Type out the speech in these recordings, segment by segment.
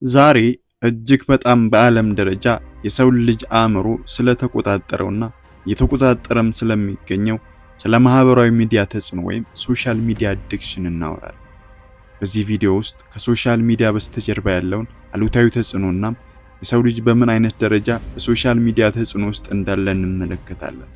ዛሬ እጅግ በጣም በዓለም ደረጃ የሰው ልጅ አእምሮ ስለተቆጣጠረውና እየተቆጣጠረም ስለሚገኘው ስለ ማህበራዊ ሚዲያ ተጽዕኖ ወይም social media addiction እናወራለን። በዚህ ቪዲዮ ውስጥ ከ social media በስተጀርባ ያለውን አሉታዊ ተጽዕኖና የሰው ልጅ በምን አይነት ደረጃ በ social media ተጽዕኖ ውስጥ እንዳለ እንመለከታለን።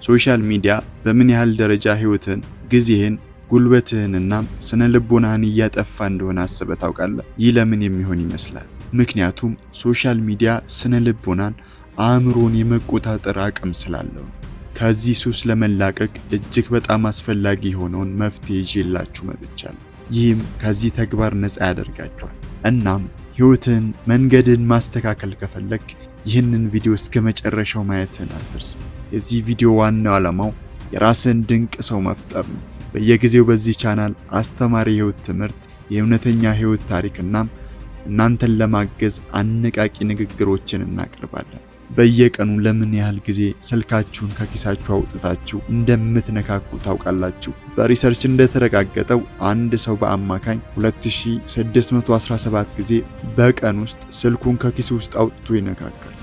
Social media በምን ያህል ደረጃ ህይወትህን፣ ጊዜህን፣ ጉልበትህንና ስነ ልቦናህን እያጠፋ እንደሆነ አስበህ ታውቃለህ? ይህ ለምን የሚሆን ይመስላል? ምክንያቱም social media ስነ ልቦናን፣ አእምሮን የመቆጣጠር አቅም ስላለው ነው። ከዚህ ሱስ ለመላቀቅ እጅግ በጣም አስፈላጊ የሆነውን መፍትሄ ይዤላችሁ መጥቻለሁ። ይህም ከዚህ ተግባር ነፃ ያደርጋችኋል። እናም ህይወትህን፣ መንገድህን ማስተካከል ከፈለግክ ይህንን ቪዲዮ እስከ መጨረሻው ማየትህን አትርሳ። የዚህ ቪዲዮ ዋናው ዓላማው የራስህን ድንቅ ሰው መፍጠር ነው። በየጊዜው በዚህ ቻናል አስተማሪ የህይወት ትምህርት፣ የእውነተኛ ህይወት ታሪክና እናንተን ለማገዝ አነቃቂ ንግግሮችን እናቀርባለን። በየቀኑ ለምን ያህል ጊዜ ስልካችሁን ከኪሳችሁ አውጥታችሁ እንደምትነካኩ ታውቃላችሁ? በ research እንደተረጋገጠው አንድ ሰው በአማካኝ 2617 ጊዜ በቀን ውስጥ ስልኩን ከኪሱ ውስጥ አውጥቶ ይነካካል።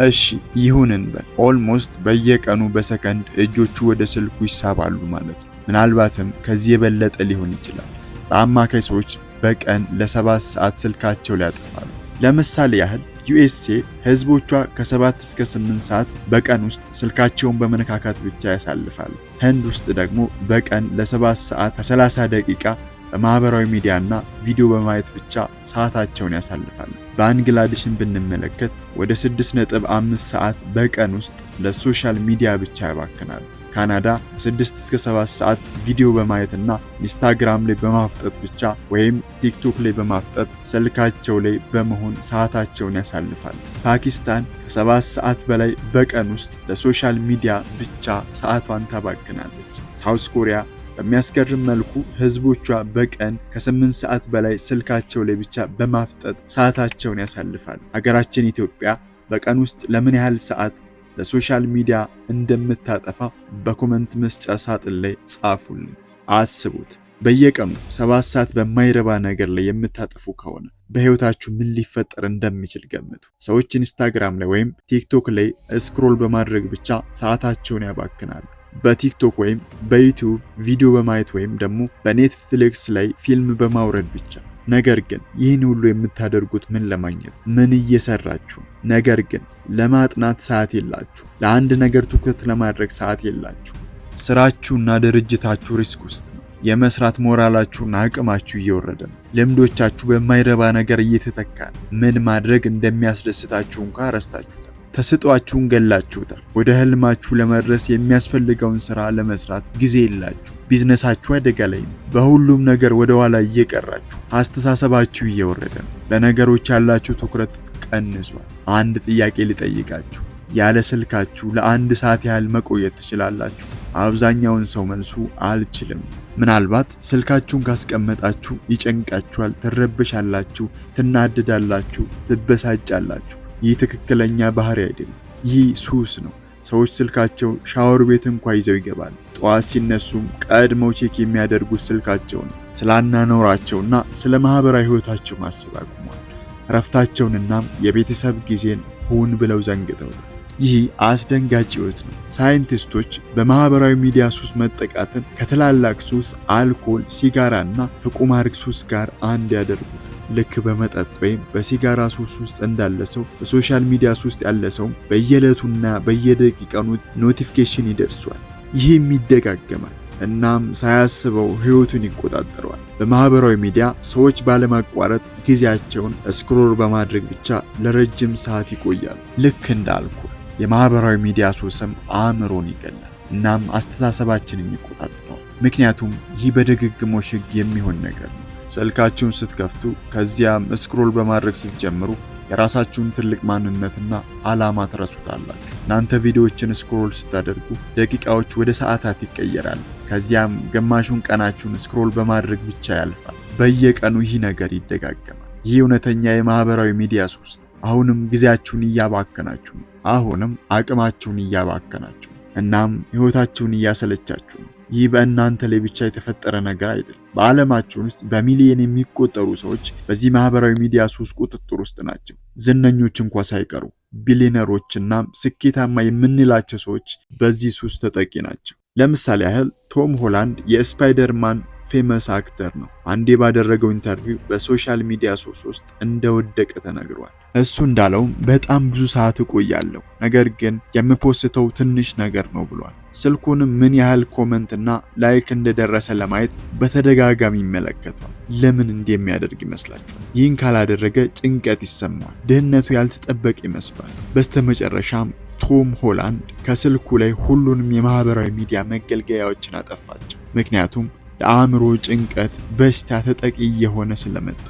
እሺ ይሁን እንበል፣ almost በየቀኑ በሰከንድ እጆቹ ወደ ስልኩ ይሳባሉ ማለት ነው። ምናልባትም ከዚህ የበለጠ ሊሆን ይችላል። በአማካይ ሰዎች በቀን ለ7 ሰዓት ስልካቸው ላይ ያጠፋሉ። ለምሳሌ ያህል USA ህዝቦቿ ከ7 እስከ 8 ሰዓት በቀን ውስጥ ስልካቸውን በመነካካት ብቻ ያሳልፋሉ። ህንድ ውስጥ ደግሞ በቀን ለ7 ሰዓት ከ30 ደቂቃ በማህበራዊ ሚዲያ እና ቪዲዮ በማየት ብቻ ሰዓታቸውን ያሳልፋሉ። ባንግላዴሽን ብንመለከት ወደ 6.5 ሰዓት በቀን ውስጥ ለ social media ብቻ ያባክናሉ። ካናዳ ከ6 እስከ 7 ሰዓት ቪዲዮ በማየትና ኢንስታግራም ላይ በማፍጠጥ ብቻ ወይም ቲክቶክ ላይ በማፍጠጥ ስልካቸው ላይ በመሆን ሰዓታቸውን ያሳልፋሉ። ፓኪስታን ከ7 ሰዓት በላይ በቀን ውስጥ ለ social media ብቻ ሰዓቷን ታባክናለች። South Korea በሚያስገርም መልኩ ህዝቦቿ በቀን ከ8 ሰዓት በላይ ስልካቸው ላይ ብቻ በማፍጠጥ ሰዓታቸውን ያሳልፋሉ። ሀገራችን ኢትዮጵያ በቀን ውስጥ ለምን ያህል ሰዓት ለ social media እንደምታጠፋ በ comment መስጫ ሳጥን ላይ ጻፉልኝ። አስቡት፣ በየቀኑ 7 ሰዓት በማይረባ ነገር ላይ የምታጠፉ ከሆነ በህይወታችሁ ምን ሊፈጠር እንደሚችል ገምቱ። ሰዎች ኢንስታግራም ላይ ወይም ቲክቶክ ላይ scroll በማድረግ ብቻ ሰዓታቸውን ያባክናሉ። በቲክቶክ ወይም በዩቲዩብ ቪዲዮ በማየት ወይም ደግሞ በኔትፍሊክስ ላይ ፊልም በማውረድ ብቻ። ነገር ግን ይህን ሁሉ የምታደርጉት ምን ለማግኘት? ምን እየሰራችሁ? ነገር ግን ለማጥናት ሰዓት የላችሁ። ለአንድ ነገር ትኩረት ለማድረግ ሰዓት የላችሁ። ስራችሁና ድርጅታችሁ risk ውስጥ ነው። የመስራት ሞራላችሁና አቅማችሁ እየወረደ ነው። ልምዶቻችሁ በማይረባ ነገር እየተተካ ነው። ምን ማድረግ እንደሚያስደስታችሁ እንኳ ረስታችሁታል። ተሰጥኦአችሁን ገላችሁታል። ወደ ህልማችሁ ለመድረስ የሚያስፈልገውን ስራ ለመስራት ጊዜ የላችሁ። ቢዝነሳችሁ አደጋ ላይ ነው። በሁሉም ነገር ወደ ኋላ እየቀራችሁ፣ አስተሳሰባችሁ እየወረደ ነው። ለነገሮች ያላችሁ ትኩረት ቀንሷል። አንድ ጥያቄ ልጠይቃችሁ። ያለ ስልካችሁ ለአንድ ሰዓት ያህል መቆየት ትችላላችሁ? አብዛኛውን ሰው መልሱ አልችልም። ምናልባት ስልካችሁን ካስቀመጣችሁ ይጨንቃችኋል፣ ትረበሻላችሁ፣ ትናደዳላችሁ፣ ትበሳጫላችሁ። ይህ ትክክለኛ ባህሪ አይደለም። ይህ ሱስ ነው። ሰዎች ስልካቸው ሻወር ቤት እንኳ ይዘው ይገባሉ። ጠዋት ሲነሱም ቀድመው check የሚያደርጉት ስልካቸውን። ስለ አኗኗራቸውና ስለ ማህበራዊ ህይወታቸው ማሰብ አቁመዋል። እረፍታቸውንና የቤተሰብ ጊዜን ሆን ብለው ዘንግተውታል። ይህ አስደንጋጭ ህይወት ነው። ሳይንቲስቶች በማህበራዊ ሚዲያ ሱስ መጠቃትን ከትላላቅ ሱስ፣ አልኮል፣ ሲጋራ እና ከቁማር ሱስ ጋር አንድ ያደርጉታል። ልክ በመጠጥ ወይም በሲጋራ ሱስ ውስጥ እንዳለ ሰው በ social media ሱስ ውስጥ ያለ ሰው በየዕለቱና በየደቂቃው notification ይደርሰዋል። ይህም ይደጋገማል። እናም ሳያስበው ህይወቱን ይቆጣጠረዋል። በማህበራዊ ሚዲያ ሰዎች ባለማቋረጥ ጊዜያቸውን scroll በማድረግ ብቻ ለረጅም ሰዓት ይቆያሉ። ልክ እንደ አልኮል የማህበራዊ ሚዲያ ሱስም አእምሮን ይገላል። እናም አስተሳሰባችንን ይቆጣጠረዋል። ምክንያቱም ይህ በድግግሞሽ ህግ የሚሆን ነገር ነው። ስልካችሁን ስትከፍቱ ከዚያም scroll በማድረግ ስትጀምሩ የራሳችሁን ትልቅ ማንነትና ዓላማ ትረሱታላችሁ። እናንተ ቪዲዮዎችን scroll ስታደርጉ ደቂቃዎች ወደ ሰዓታት ይቀየራሉ። ከዚያም ግማሹን ቀናችሁን scroll በማድረግ ብቻ ያልፋል። በየቀኑ ይህ ነገር ይደጋገማል። ይህ እውነተኛ የማህበራዊ ሚዲያ ሱስ ነው። አሁንም ጊዜያችሁን እያባከናችሁ ነው። አሁንም አቅማችሁን እያባከናችሁ ነው። እናም ህይወታችሁን እያሰለቻችሁ ነው። ይህ በእናንተ ላይ ብቻ የተፈጠረ ነገር አይደለም። በዓለማችን ውስጥ በሚሊዮን የሚቆጠሩ ሰዎች በዚህ ማህበራዊ ሚዲያ ሱስ ቁጥጥር ውስጥ ናቸው። ዝነኞች እንኳ ሳይቀሩ ቢሊየነሮችና ስኬታማ የምንላቸው ሰዎች በዚህ ሱስ ተጠቂ ናቸው። ለምሳሌ ያህል ቶም ሆላንድ የስፓይደርማን famous actor ነው። አንዴ ባደረገው interview በ social media ሱስ ውስጥ እንደወደቀ ተናግሯል። እሱ እንዳለውም በጣም ብዙ ሰዓት እቆያለሁ፣ ነገር ግን የምፖስተው ትንሽ ነገር ነው ብሏል። ስልኩንም ምን ያህል comment እና like እንደደረሰ ለማየት በተደጋጋሚ ይመለከተዋል። ለምን እንደሚያደርግ ይመስላችኋል? ይህን ካላደረገ ጭንቀት ይሰማዋል፣ ደህንነቱ ያልተጠበቀ ይመስላል። በስተመጨረሻም ቶም ሆላንድ ከስልኩ ላይ ሁሉንም የማህበራዊ ሚዲያ መገልገያዎችን አጠፋቸው። ምክንያቱም ለአእምሮ ጭንቀት በሽታ ተጠቂ እየሆነ ስለመጣ።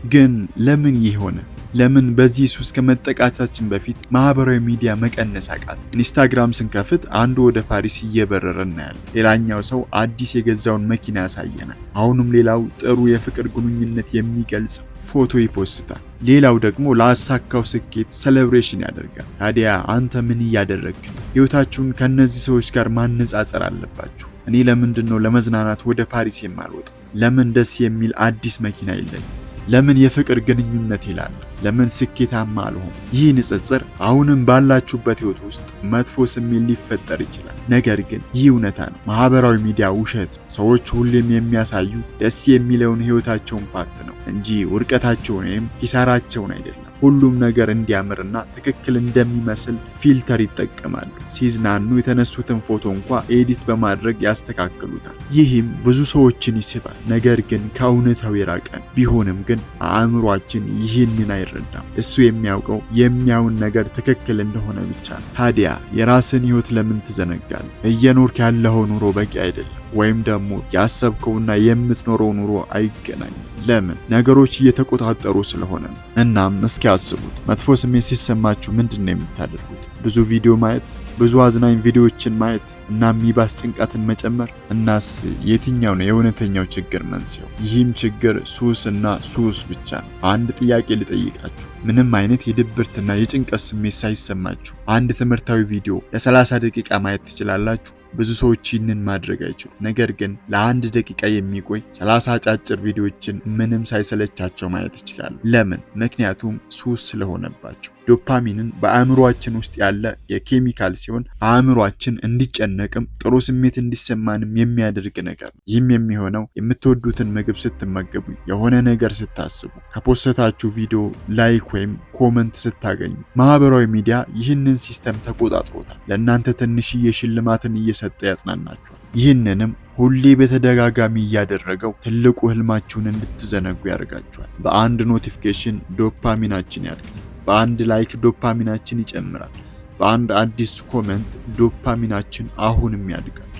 ግን ለምን ይህ ሆነ? ለምን በዚህ ሱስ ከመጠቃታችን በፊት ማህበራዊ ሚዲያ መቀነስ አቃተን? ኢንስታግራም ስንከፍት አንዱ ወደ ፓሪስ እየበረረ እናያለን። ሌላኛው ሰው አዲስ የገዛውን መኪና ያሳየናል። አሁንም ሌላው ጥሩ የፍቅር ግንኙነት የሚገልጽ ፎቶ ይፖስታል። ሌላው ደግሞ ላሳካው ስኬት celebration ያደርጋል። ታዲያ አንተ ምን እያደረግክ ነው? ህይወታችሁን ከእነዚህ ሰዎች ጋር ማነጻጸር አለባችሁ። እኔ ለምንድን ነው ለመዝናናት ወደ ፓሪስ የማልወጣው? ለምን ደስ የሚል አዲስ መኪና የለኝም? ለምን የፍቅር ግንኙነት ይላል? ለምን ስኬታማ አልሆን? ይህ ንጽጽር አሁንም ባላችሁበት ህይወት ውስጥ መጥፎ ስሜት ሊፈጠር ይችላል። ነገር ግን ይህ እውነታ ነው። ማህበራዊ ሚዲያ ውሸት ነው። ሰዎች ሁሌም የሚያሳዩ ደስ የሚለውን ህይወታቸውን part ነው እንጂ ውድቀታቸውን ወይም ኪሳራቸውን አይደለም። ሁሉም ነገር እንዲያምርና ትክክል እንደሚመስል filter ይጠቀማሉ። ሲዝናኑ የተነሱትን ፎቶ እንኳ edit በማድረግ ያስተካክሉታል። ይህም ብዙ ሰዎችን ይስባል፣ ነገር ግን ከእውነታው የራቀ ነው። ቢሆንም ግን አእምሯችን ይህንን አይረዳም። እሱ የሚያውቀው የሚያየውን ነገር ትክክል እንደሆነ ብቻ ነው። ታዲያ የራስን ህይወት ለምን ትዘነጋለህ? እየኖርክ ያለኸው ኑሮ በቂ አይደለም፣ ወይም ደግሞ ያሰብከውና የምትኖረው ኑሮ አይገናኝም። ለምን? ነገሮች እየተቆጣጠሩ ስለሆነ ነው። እናም እስኪ አስቡት፣ መጥፎ ስሜት ሲሰማችሁ ምንድን ነው የምታደርጉት? ብዙ ቪዲዮ ማየት፣ ብዙ አዝናኝ ቪዲዮዎችን ማየት እና የሚባስ ጭንቀትን መጨመር። እናስ የትኛው ነው የእውነተኛው ችግር መንስኤው? ይህም ችግር ሱስ እና ሱስ ብቻ ነው። አንድ ጥያቄ ልጠይቃችሁ። ምንም አይነት የድብርትና የጭንቀት ስሜት ሳይሰማችሁ አንድ ትምህርታዊ ቪዲዮ ለ30 ደቂቃ ማየት ትችላላችሁ? ብዙ ሰዎች ይህንን ማድረግ አይችሉም። ነገር ግን ለአንድ ደቂቃ የሚቆይ 30 አጫጭር ቪዲዮዎችን ምንም ሳይሰለቻቸው ማየት ይችላሉ። ለምን? ምክንያቱም ሱስ ስለሆነባቸው። ዶፓሚንን በአእምሯችን ውስጥ ያለ የኬሚካል ሲሆን አእምሯችን እንዲጨነቅም ጥሩ ስሜት እንዲሰማንም የሚያደርግ ነገር ነው። ይህም የሚሆነው የምትወዱትን ምግብ ስትመገቡ፣ የሆነ ነገር ስታስቡ፣ ከፖሰታችሁ ቪዲዮ like ወይም comment ስታገኙ። ማህበራዊ ሚዲያ ይህንን system ተቆጣጥሮታል። ለእናንተ ትንሽዬ ሽልማትን እየሰጠ ያጽናናችኋል። ይህንንም ሁሌ በተደጋጋሚ እያደረገው ትልቁ ህልማችሁን እንድትዘነጉ ያደርጋችኋል። በአንድ notification ዶፓሚናችን ያድጋል። በአንድ like ዶፓሚናችን ይጨምራል። በአንድ አዲስ comment ዶፓሚናችን አሁንም ያድጋል።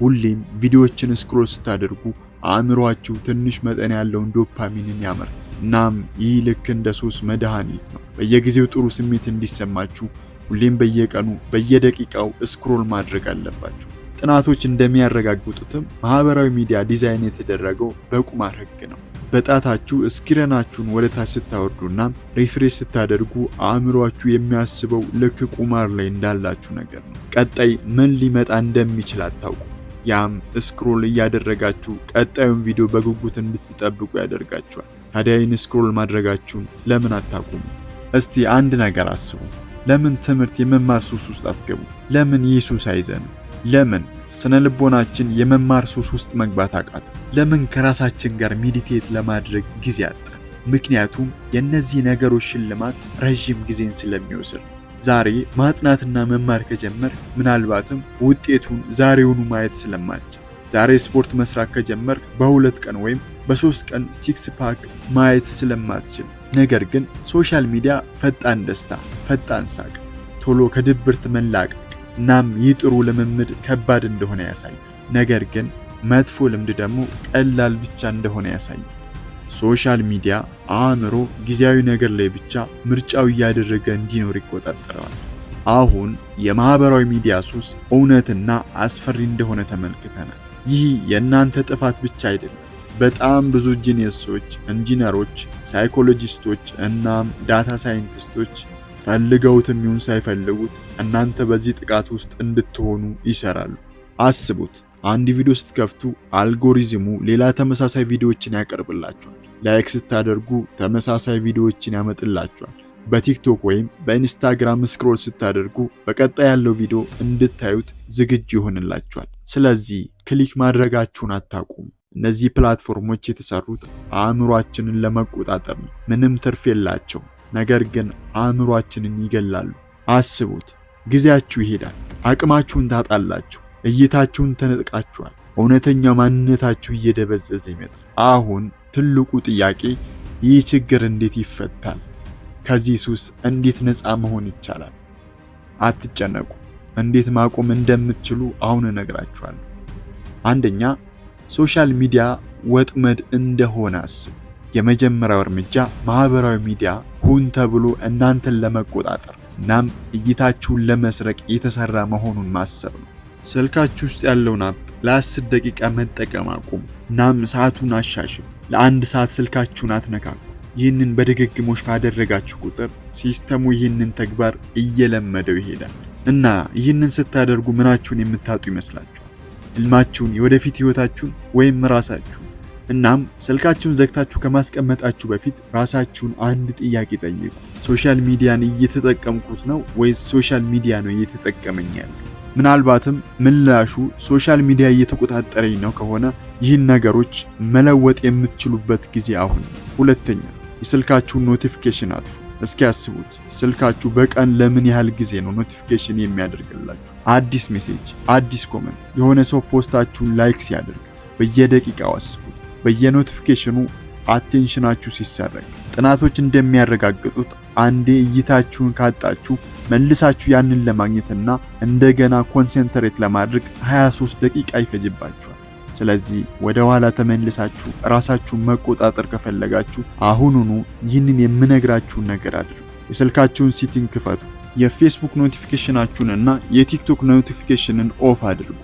ሁሌም ቪዲዮዎችን scroll ስታደርጉ አእምሯችሁ ትንሽ መጠን ያለውን ዶፓሚንን ያመርታል። እናም ይህ ልክ እንደ ሱስ መድኃኒት ነው። በየጊዜው ጥሩ ስሜት እንዲሰማችሁ ሁሌም በየቀኑ በየደቂቃው scroll ማድረግ አለባችሁ። ጥናቶች እንደሚያረጋግጡትም ማህበራዊ ሚዲያ ዲዛይን የተደረገው በቁማር ህግ ነው። በጣታችሁ screen ኣችሁን ወደ ታች ስታወርዱና refresh ስታደርጉ አእምሯችሁ የሚያስበው ልክ ቁማር ላይ እንዳላችሁ ነገር ነው። ቀጣይ ምን ሊመጣ እንደሚችል አታውቁም። ያም scroll እያደረጋችሁ ቀጣዩን ቪዲዮ በጉጉት እንድትጠብቁ ያደርጋችኋል። ታዲያ ይህን scroll ማድረጋችሁን ለምን አታቁሙ? እስቲ አንድ ነገር አስቡ። ለምን ትምህርት የመማር ሱስ ውስጥ አትገቡ? ለምን ይህ ሱስ አይዘንም? ለምን ስነ ልቦናችን የመማር ሱስ ውስጥ መግባት አቃተ? ለምን ከራሳችን ጋር meditate ለማድረግ ጊዜ አጣን? ምክንያቱም የእነዚህ ነገሮች ሽልማት ረዥም ጊዜን ስለሚወስድ። ዛሬ ማጥናትና መማር ከጀመርክ ምናልባትም ውጤቱን ዛሬውኑ ማየት ስለማትችል፣ ዛሬ ስፖርት መስራት ከጀመርክ በ2 ቀን ወይም በ3 ቀን six pack ማየት ስለማትችል። ነገር ግን social media ፈጣን ደስታ፣ ፈጣን ሳቅ፣ ቶሎ ከድብርት መላቀቅ። እናም ይህ ጥሩ ልምምድ ከባድ እንደሆነ ያሳያል። ነገር ግን መጥፎ ልምድ ደግሞ ቀላል ብቻ እንደሆነ ያሳያል። Social media አእምሮ ጊዜያዊ ነገር ላይ ብቻ ምርጫው እያደረገ እንዲኖር ይቆጣጠረዋል። አሁን የማህበራዊ ሚዲያ ሱስ እውነትና አስፈሪ እንደሆነ ተመልክተናል። ይህ የእናንተ ጥፋት ብቻ አይደለም። በጣም ብዙ genius ኦች፣ ኢንጂነሮች፣ ሳይኮሎጂስቶች እናም data scientist ኦች ፈልገውትም ይሁን ሳይፈልጉት እናንተ በዚህ ጥቃት ውስጥ እንድትሆኑ ይሰራሉ። አስቡት፣ አንድ ቪዲዮ ስትከፍቱ አልጎሪዝሙ ሌላ ተመሳሳይ ቪዲዮዎችን ያቀርብላችኋል። Like ስታደርጉ ተመሳሳይ ቪዲዮዎችን ያመጣላችኋል። በቲክቶክ ወይም በኢንስታግራም scroll ስታደርጉ በቀጣይ ያለው ቪዲዮ እንድታዩት ዝግጁ ይሆንላችኋል። ስለዚህ click ማድረጋችሁን አታቁሙ። እነዚህ platform ኦች የተሰሩት አእምሯችንን ለመቆጣጠር ነው። ምንም ትርፍ የላቸውም፣ ነገር ግን አእምሯችንን ይገላሉ። አስቡት፣ ጊዜያችሁ ይሄዳል፣ አቅማችሁን ታጣላችሁ፣ እይታችሁን ተነጥቃችኋል። እውነተኛው ማንነታችሁ እየደበዘዘ ይመጣል። አሁን ትልቁ ጥያቄ ይህ ችግር እንዴት ይፈታል? ከዚህ ሱስ እንዴት ነፃ መሆን ይቻላል? አትጨነቁ። እንዴት ማቆም እንደምትችሉ አሁን እነግራችኋለሁ። አንደኛ፣ social media ወጥመድ እንደሆነ አስቡ። የመጀመሪያው እርምጃ ማህበራዊ ሚዲያ ሆን ተብሎ እናንተን ለመቆጣጠር እናም እይታችሁን ለመስረቅ የተሰራ መሆኑን ማሰብ ነው። ስልካችሁ ውስጥ ያለውን app ለ10 ደቂቃ መጠቀም አቁሙ። እናም ሰዓቱን አሻሽሉ። ለአንድ ሰዓት ስልካችሁን አትነካኩ። ይህንን በድግግሞሽ ባደረጋችሁ ቁጥር system ኡ ይህንን ተግባር እየለመደው ይሄዳል። እና ይህንን ስታደርጉ ምናችሁን የምታጡ ይመስላችኋል? ህልማችሁን፣ የወደፊት ህይወታችሁን ወይም ራሳችሁን? እናም ስልካችሁን ዘግታችሁ ከማስቀመጣችሁ በፊት ራሳችሁን አንድ ጥያቄ ጠይቁ። Social media ን እየተጠቀምኩት ነው ወይስ social media ነው እየተጠቀመኝ ያለው? ምናልባትም ምላሹ social media እየተቆጣጠረኝ ነው ከሆነ ይህን ነገሮች መለወጥ የምትችሉበት ጊዜ አሁን ነው። ሁለተኛ፣ የስልካችሁን notification አጥፉ። እስኪ አስቡት፣ ስልካችሁ በቀን ለምን ያህል ጊዜ ነው notification የሚያደርግላችሁ? አዲስ message፣ አዲስ comment፣ የሆነ ሰው post ኣችሁን like ሲያደርግ በየደቂቃው አስቡት። በየ notification ኑ attention ኣችሁ ሲሰረቅ። ጥናቶች እንደሚያረጋግጡት አንዴ እይታችሁን ካጣችሁ መልሳችሁ ያንን ለማግኘትና እንደገና concentrate ለማድረግ 23 ደቂቃ ይፈጅባችኋል። ስለዚህ ወደ ኋላ ተመልሳችሁ ራሳችሁን መቆጣጠር ከፈለጋችሁ አሁኑኑ ይህንን የምነግራችሁን ነገር አድርጉ። የስልካችሁን setting ክፈቱ። የፌስቡክ notification ኣችሁን እና የቲክቶክ notification ን off አድርጉ።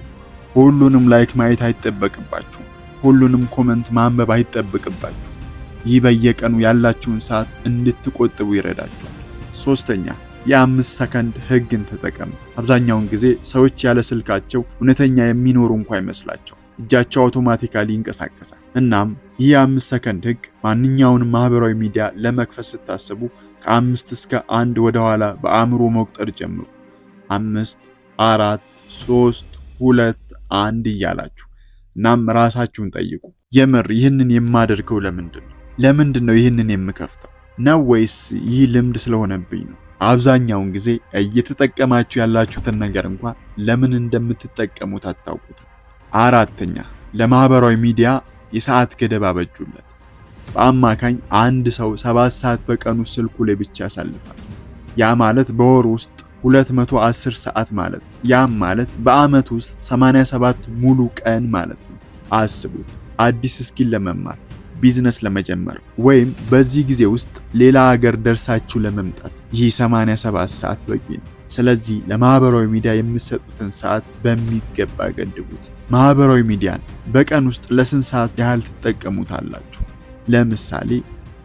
ሁሉንም like ማየት አይጠበቅባችሁም። ሁሉንም comment ማንበብ አይጠበቅባችሁም። ይህ በየቀኑ ያላችሁን ሰዓት እንድትቆጥቡ ይረዳችኋል። ሶስተኛ፣ የ5 ሰከንድ ህግን ተጠቀሙ። አብዛኛውን ጊዜ ሰዎች ያለ ስልካቸው እውነተኛ የሚኖሩ እንኳ አይመስላቸውም። እጃቸው automatically ይንቀሳቀሳል። እናም ይህ የ5 ሰከንድ ህግ ማንኛውንም ማህበራዊ ሚዲያ ለመክፈት ስታስቡ ከ5 እስከ 1 ወደ ኋላ በአእምሮ መቁጠር ጀምሩ። 5፣ 4፣ 3፣ 2፣ 1 እያላችሁ። እናም ራሳችሁን ጠይቁ። የምር ይህንን የማደርገው ለምንድን ነው? ለምንድን ነው ይህንን የምከፍተው ነው ወይስ ይህ ልምድ ስለሆነብኝ ነው? አብዛኛውን ጊዜ እየተጠቀማችሁ ያላችሁትን ነገር እንኳ ለምን እንደምትጠቀሙት አታውቁትም። አራተኛ፣ ለማህበራዊ ሚዲያ የሰዓት ገደብ አበጁለት። በአማካኝ አንድ ሰው 7 ሰዓት በቀኑ ስልኩ ላይ ብቻ ያሳልፋል። ያ ማለት በወር ውስጥ 210 ሰዓት ማለት ነው። ያም ማለት በአመት ውስጥ 87 ሙሉ ቀን ማለት ነው። አስቡት፣ አዲስ skill ለመማር፣ ቢዝነስ ለመጀመር ወይም በዚህ ጊዜ ውስጥ ሌላ ሀገር ደርሳችሁ ለመምጣት ይህ 87 ሰዓት በቂ ነው። ስለዚህ ለማህበራዊ ሚዲያ የምትሰጡትን ሰዓት በሚገባ ገድቡት። ማህበራዊ ሚዲያን በቀን ውስጥ ለስንት ሰዓት ያህል ትጠቀሙታላችሁ? ለምሳሌ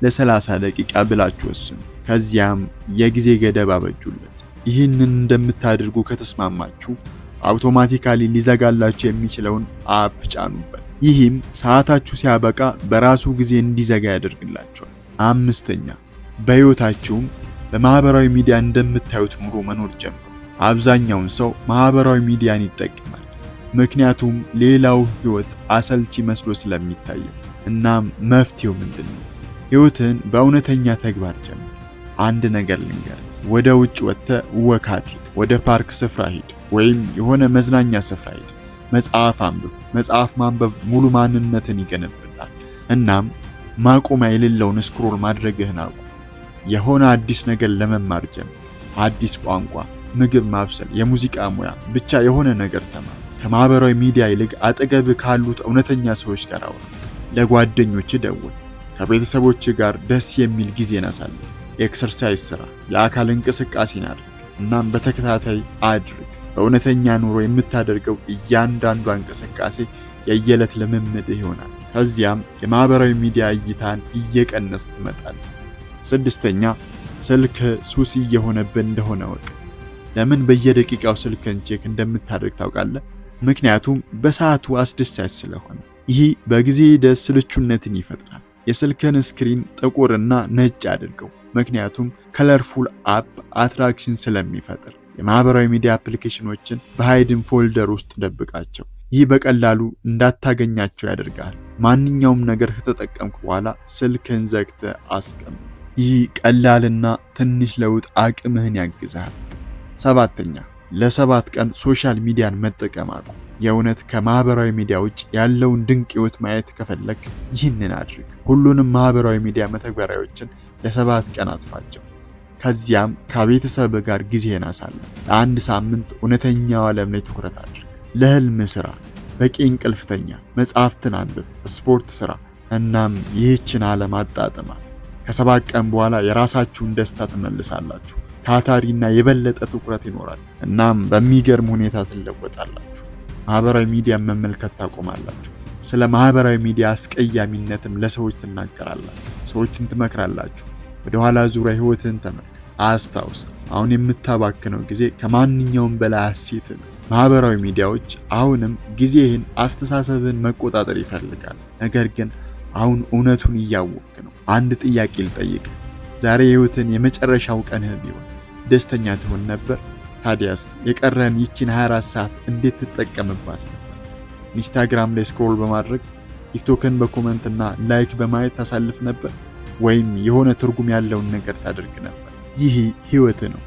ለ30 ደቂቃ ብላችሁ ወስኑ። ከዚያም የጊዜ ገደብ አበጁለት። ይህንን እንደምታደርጉ ከተስማማችሁ automatically ሊዘጋላችሁ የሚችለውን app ጫኑበት። ይህም ሰዓታችሁ ሲያበቃ በራሱ ጊዜ እንዲዘጋ ያደርግላችኋል። አምስተኛ፣ በሕይወታችሁም በማህበራዊ ሚዲያ እንደምታዩት ኑሮ መኖር ጀምሩ። አብዛኛውን ሰው ማህበራዊ ሚዲያን ይጠቀማል፣ ምክንያቱም ሌላው ህይወት አሰልቺ መስሎ ስለሚታየው። እናም መፍትሄው ምንድን ነው? ህይወትህን በእውነተኛ ተግባር ጀምር። አንድ ነገር ልንገርህ፣ ወደ ውጭ ወጥተህ walk አድርግ። ወደ ፓርክ ስፍራ ሂድ፣ ወይም የሆነ መዝናኛ ስፍራ ሂድ። መጽሐፍ አንብብ። መጽሐፍ ማንበብ ሙሉ ማንነትን ይገነባል። እናም ማቆሚያ የሌለውን scroll ማድረግህን አቁም። የሆነ አዲስ ነገር ለመማር ጀምር። አዲስ ቋንቋ፣ ምግብ ማብሰል፣ የሙዚቃ ሙያ፣ ብቻ የሆነ ነገር ተማር። ከማህበራዊ ሚዲያ ይልቅ አጠገብህ ካሉት እውነተኛ ሰዎች ጋር አውራ። ለጓደኞችህ ደውል። ከቤተሰቦችህ ጋር ደስ የሚል ጊዜን አሳልፍ። Exercise ስራ፣ የአካል እንቅስቃሴን አድርግ። እናም በተከታታይ አድርግ። በእውነተኛ ኑሮ የምታደርገው እያንዳንዷ እንቅስቃሴ የየዕለት ልምምድህ ይሆናል። ከዚያም የማህበራዊ ሚዲያ እይታን እየቀነስክ ትመጣለህ። ስድስተኛ፣ ስልክ ሱስ እየሆነብህ እንደሆነ እወቅ። ለምን በየደቂቃው ስልክህን check እንደምታደርግ ታውቃለህ? ምክንያቱም በሰዓቱ አስደሳች ስለሆነ። ይህ በጊዜ ሂደት ስልቹነትን ይፈጥራል። የስልክህን screen ጥቁርና ነጭ አድርገው፣ ምክንያቱም colorful app attraction ስለሚፈጥር። የማህበራዊ ሚዲያ application ኖችን በ hidden folder ውስጥ ደብቃቸው። ይህ በቀላሉ እንዳታገኛቸው ያደርጋል። ማንኛውም ነገር ከተጠቀምክ በኋላ ስልክህን ዘግተህ አስቀምጥ። ይህ ቀላልና ትንሽ ለውጥ አቅምህን ያግዝሃል። ሰባተኛ፣ ለ7 ቀን social media ን መጠቀም አቁም። የእውነት ከማህበራዊ ሚዲያ ውጭ ያለውን ድንቅ ህይወት ማየት ከፈለግክ ይህንን አድርግ። ሁሉንም ማህበራዊ ሚዲያ መተግበሪያዎችን ለ7 ቀን አጥፋቸው። ከዚያም ከቤተሰብ ጋር ጊዜህን አሳልፍ። ለአንድ ሳምንት እውነተኛው ዓለም ላይ ትኩረት አድርግ። ለህልም ስራ፣ በቂ እንቅልፍ ተኛ፣ መጽሐፍትን አንብብ፣ ስፖርት ስራ። እናም ይህችን ዓለም አጣጥማት። ከ7 ቀን በኋላ የራሳችሁን ደስታ ትመልሳላችሁ። ታታሪና የበለጠ ትኩረት ይኖራል። እናም በሚገርም ሁኔታ ትለወጣላችሁ። ማህበራዊ ሚዲያ መመልከት ታቆማላችሁ። ስለ ማህበራዊ ሚዲያ አስቀያሚነትም ለሰዎች ትናገራላችሁ። ሰዎችን ትመክራላችሁ። ወደ ኋላ ዙረህ ህይወትህን ተመልከት። አስታውስ፣ አሁን የምታባክነው ጊዜ ከማንኛውም በላይ asset ነው። ማህበራዊ ሚዲያዎች አሁንም ጊዜህን፣ አስተሳሰብህን መቆጣጠር ይፈልጋል። ነገር ግን አሁን እውነቱን እያወቅክ ነው። አንድ ጥያቄ ልጠይቅህ። ዛሬ የህይወትህን የመጨረሻው ቀንህ ቢሆን ደስተኛ ትሆን ነበር? ታዲያስ የቀረህን ይቺን 24 ሰዓት እንዴት ትጠቀምባት ነበር? ኢንስታግራም ላይ scroll በማድረግ፣ ቲክቶክን በ comment እና like በማየት ታሳልፍ ነበር? ወይም የሆነ ትርጉም ያለውን ነገር ታደርግ ነበር? ይህ ህይወት ነው።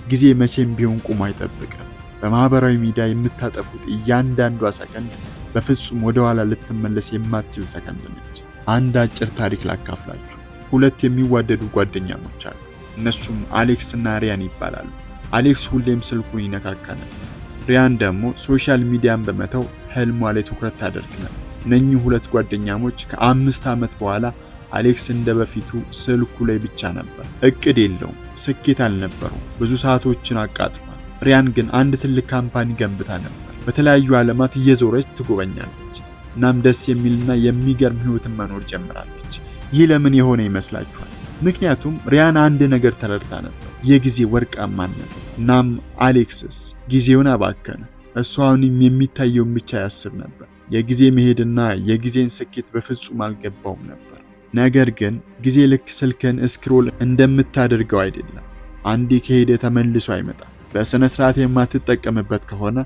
ጊዜ መቼም ቢሆን ቆሞ አይጠብቅም። በማህበራዊ ሚዲያ የምታጠፉት እያንዳንዷ ሰከንድ በፍጹም ወደ ኋላ ልትመለስ የማትችል ሰከንድ ነች። አንድ አጭር ታሪክ ላካፍላችሁ። ሁለት የሚዋደዱ ጓደኛሞች አሉ። እነሱም አሌክስ እና ሪያን ይባላሉ። አሌክስ ሁሌም ስልኩን ይነካካ ነበር። ሪያን ደግሞ social media ን በመተው ህልሟ ላይ ትኩረት ታደርግ ነበር። እነኚህ ሁለት ጓደኛሞች ከ5 ዓመት በኋላ አሌክስ እንደ በፊቱ ስልኩ ላይ ብቻ ነበር። እቅድ የለውም፣ ስኬት አልነበረውም። ብዙ ሰዓቶችን አቃጥሏል። ሪያን ግን አንድ ትልቅ company ገንብታ ነበር። በተለያዩ ዓለማት እየዞረች ትጎበኛለች። እናም ደስ የሚልና የሚገርም ህይወትን መኖር ጀምራለች። ይህ ለምን የሆነ ይመስላችኋል? ምክንያቱም ሪያን አንድ ነገር ተረድታ ነበር፣ የጊዜ ወርቃማነት። እናም አሌክስስ ጊዜውን አባከነ። እሱ አሁንም የሚታየውን ብቻ ያስብ ነበር። የጊዜ መሄድና የጊዜን ስኬት በፍጹም አልገባውም ነበር። ነገር ግን ጊዜ ልክ ስልክን scroll እንደምታደርገው አይደለም። አንዴ ከሄደ ተመልሶ አይመጣም። በስነ ስርዓት የማትጠቀምበት ከሆነ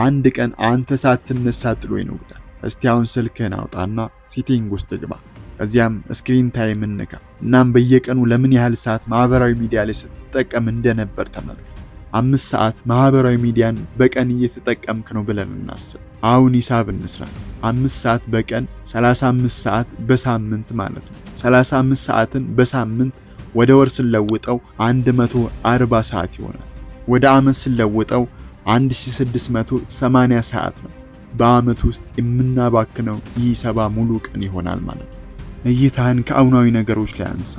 አንድ ቀን አንተ ሳትነሳ ጥሎ ይነጉዳል። እስቲ አሁን ስልክህን አውጣና setting ውስጥ ግባ። ከዚያም screen time ንካ። እናም በየቀኑ ለምን ያህል ሰዓት ማህበራዊ ሚዲያ ላይ ስትጠቀም እንደነበር ተመልከት። 5 ሰዓት ማህበራዊ ሚዲያን በቀን እየተጠቀምክ ነው ብለን እናስብ። አሁን ሂሳብ እንስራ። 5 ሰዓት በቀን 35 ሰዓት በሳምንት ማለት ነው። 35 ሰዓትን በሳምንት ወደ ወር ስለውጠው 140 ሰዓት ይሆናል። ወደ ዓመት ስለውጠው 1680 ሰዓት ነው። በዓመት ውስጥ የምናባክነው ይህ 70 ሙሉ ቀን ይሆናል ማለት ነው። እይታህን ከአሁናዊ ነገሮች ላይ አንሳ።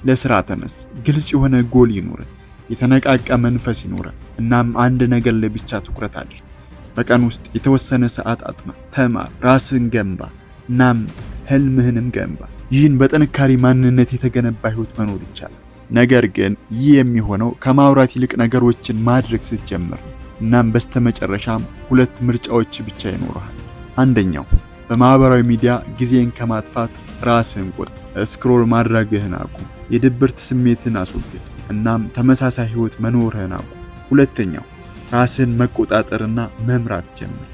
ለስራ ተነስ። ግልጽ የሆነ ጎል ይኑርህ። የተነቃቃ መንፈስ ይኑርህ። እናም አንድ ነገር ላይ ብቻ ትኩረት አድርግ። በቀን ውስጥ የተወሰነ ሰዓት አጥና፣ ተማር፣ ራስህን ገንባ፣ እናም ህልምህንም ገንባ። ይህን በጥንካሬ ማንነት የተገነባ ህይወት መኖር ይቻላል። ነገር ግን ይህ የሚሆነው ከማውራት ይልቅ ነገሮችን ማድረግ ስትጀምር ነው። እናም በስተመጨረሻም ሁለት ምርጫዎች ብቻ ይኖርሃል። አንደኛው፣ በማህበራዊ ሚዲያ ጊዜን ከማጥፋት ራስህን ቆጥብ። Scroll ማድረግህን አቁም። የድብርት ስሜትን አስወግድ። እናም ተመሳሳይ ህይወት መኖርህን አቁም። ሁለተኛው፣ ራስህን መቆጣጠርና መምራት ጀምር።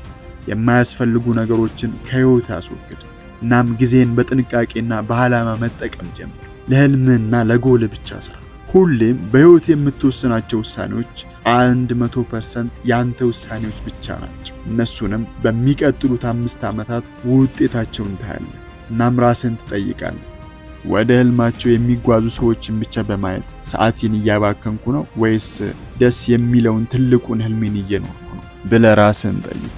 የማያስፈልጉ ነገሮችን ከህይወትህ አስወግድ። እናም ጊዜን በጥንቃቄና በዓላማ መጠቀም ጀምር። ለህልምህና ለጎል ብቻ ስራ። ሁሌም በህይወት የምትወስናቸው ውሳኔዎች 100% የአንተ ውሳኔዎች ብቻ ናቸው። እነሱንም በሚቀጥሉት 5 ዓመታት ውጤታቸውን ታያለህ። እናም ራስህን ትጠይቃለህ። ወደ ህልማቸው የሚጓዙ ሰዎችን ብቻ በማየት ሰዓቴን እያባከንኩ ነው ወይስ ደስ የሚለውን ትልቁን ህልሜን እየኖርኩ ነው ብለህ ራስህን ጠይቅ።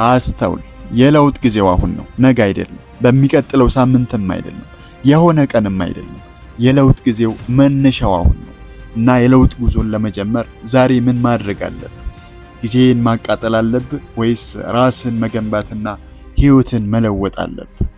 አስተውል። የለውጥ ጊዜው አሁን ነው፣ ነገ አይደለም፣ በሚቀጥለው ሳምንትም አይደለም፣ የሆነ ቀንም አይደለም። የለውጥ ጊዜው መነሻው አሁን ነው እና የለውጥ ጉዞን ለመጀመር ዛሬ ምን ማድረግ አለብህ? ጊዜህን ማቃጠል አለብህ ወይስ ራስህን መገንባትና ህይወትን መለወጥ አለብህ?